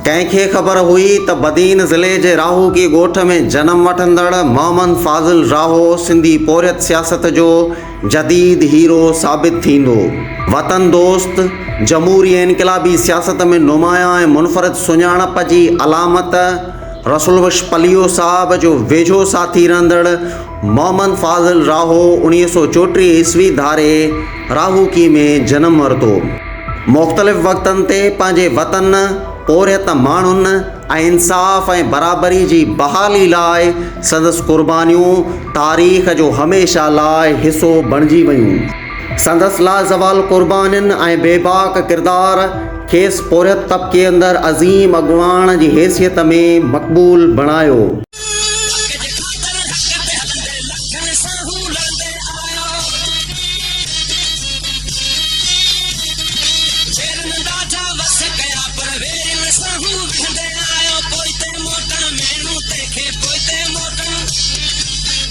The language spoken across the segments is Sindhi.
ڪنهن کي خبر هئي ته بدين ضلعي جي راهوڪي ڳوٺ ۾ جنم وٺندڙ محمد فاضل راهو سنڌي پورهيت سياست جو جديد هيرو ثابت ٿيندو. وطن دوست، جمهوري ۽ انقلابي سياست ۾ نمايان ۽ منفرد سڃاڻپ جي علامت رسول بخش پليو صاحب جو ويجهو ساٿي رهندڙ محمد فاضل راهو 1934 عيسوي ڌاري راهوڪي ۾ جنم ورتو. مختلف وقتن تي پنهنجي وطن، پورهيت ماڻهن ۽ انصاف ۽ برابري جي بحالي لاء سندس قربانيون تاريخ جو هميشه لاء حصو بڻجي ويون. سندس لازوال قربانين ۽ بيباڪ ڪردار کيس پورهيت طبقي اندر عظيم اڳواڻ جي حيثيت ۾ مقبول بڻايو. حق جي خاطر حق تي هلندي لکن سان هو لڙندي آيو. ويرن ڏاڍا وس ڪيا پر ويرين سان هو وڙهندي آيو. پوئتي موٽڻ مهڻو تنهن کي پوئتي موٽڻ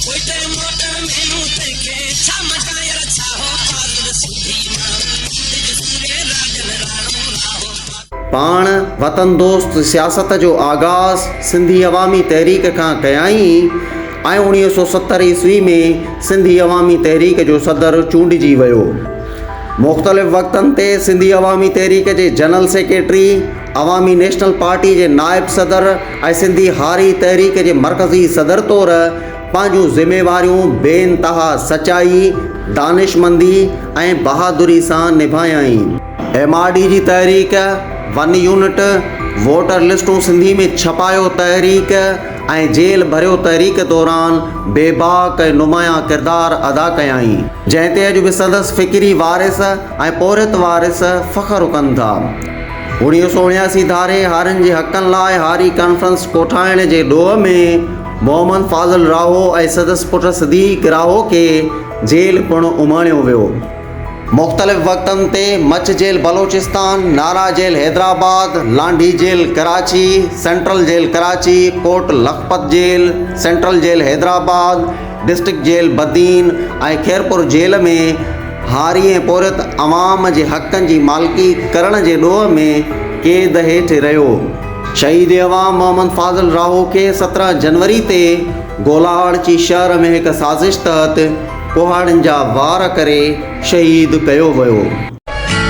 پوئتي موٽڻ مهڻو تنهن کي ڇا مٽان يار ڇا هو فاضل سنڌي ماڻهو تج سوري راڄن راڻو راهو فاضل. پاڻ وطن دوست سياست جو آغاز سنڌي عوامي تحريڪ کان ڪيائين ۽ 1970 عيسوي ۾ سنڌي عوامي تحريڪ جو صدر چونڊجي ويو. مختلف وقتن تي سنڌي عوامي تحريڪ جي general secretary, Awami national party جي نائب صدر ۽ سنڌي هاري تحريڪ جي مرڪزي صدر طور پنهنجون ذميواريون بي انتها سچائي، دانشمندي ۽ بهادري سان نڀايائين. ايم آر ڊي جي تحريڪ، ون يونٽ، ووٽر لسٽون سنڌي ۾ ڇپايو تحريڪ ۽ جيل ڀريو تحريڪ دوران بيباڪ ۽ نمايان ڪردار ادا ڪيائين، جنهن تي اڄ به سندس فڪري وارث ۽ پورهيت وارث فخر ڪن ٿا. 1979 ڌاري هارين جي حقن لاء هاري ڪانفرنس ڪوٺائڻ جي ڏوهه ۾ محمد فاضل راهو ۽ سندس پٽ صديق راهو کي جيل پڻ اماڻيو ويو. مختلف وقتن تي Mach jail Balochistan, Nara jail Hyderabad, Landhi jail Karachi, central jail Karachi, Kot Lakhpat jail, central jail Hyderabad, district jail Badin ۽ Khairpur jail ۾ هاري ۽ پورهيت عوام جي حقن جي مالڪي ڪرڻ جي ڏوهه ۾ قيد هيٺ رهيو. شهيد عوام محمد فاضل راهو کي 17 جنوري تي گولاڙچي شهر ۾ هڪ سازش تحت ڪهاڙين جا وار ڪري شهيد ڪيو ويو.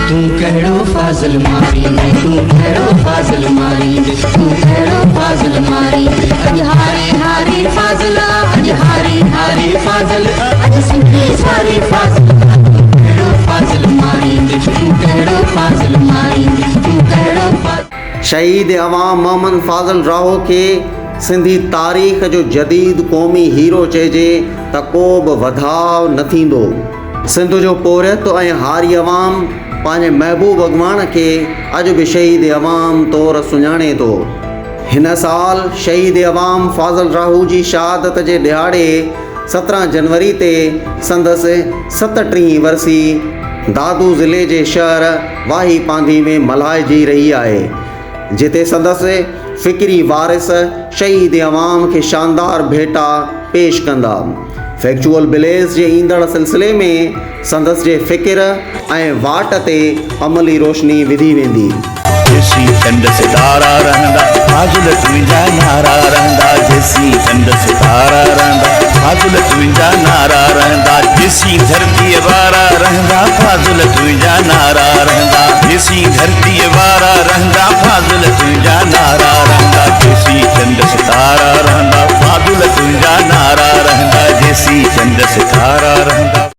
تون ڪهڙو فاضل ماريندين تون ڪهڙو فاضل ماريندين تون ڪهڙو فاضل ماريندين اڄ هاري هاري فاضل آ اڄ هاري هاري فاضل آ اڄ سنڌي ساري فاضل آ تون ڪهڙو فاضل ماريندين تون ڪهڙو فاضل ماريندين تون ڪهڙو فاضل. شهيد عوام محمد فاضل راهو کي سنڌي تاريخ جو جديد قومي هيرو چئجي ته ڪو به وڌاء نه ٿيندو. سنڌ جو پورهيت ۽ هاري عوام پنهنجي محبوب اڳواڻ کي اڄ به شهيد عوام طور سڃاڻي ٿو. هن سال شهيد عوام فاضل راهو جي شهادت جي ڏهاڙي 17 جنوري تي سندس ستٽيهين ورسي دادو ضلعي جي شهر واهي پانڌي ۾ ملهائجي رهي آهي، جتي سندس فڪري وارث شهيد عوام کي شاندار ڀيٽا پيش ڪندا. فيڪچوئل بليز جي ايندڙ سلسلي ۾ سندس جي فڪر ۽ واٽ تي عملي روشني وڌي ويندي. جيسين چنڊ ستارا رهندا، فاضل تنهنجا نعرا رهندا، جيسين چنڊ ستارا رهندا، فاضل تنهنجا نعرا رهندا، جيسين ڌرتيء وارا رهندا، فاضل تنهنجا نعرا رهندا، جيسين ڌرتيء وارا رهندا، فاضل تنهنجا نعرا رهندا، جيسين چنڊ ستارا رهندا، فاضل تنهنجا نعرا رهندا، جيسين چنڊ ستارا رهندا.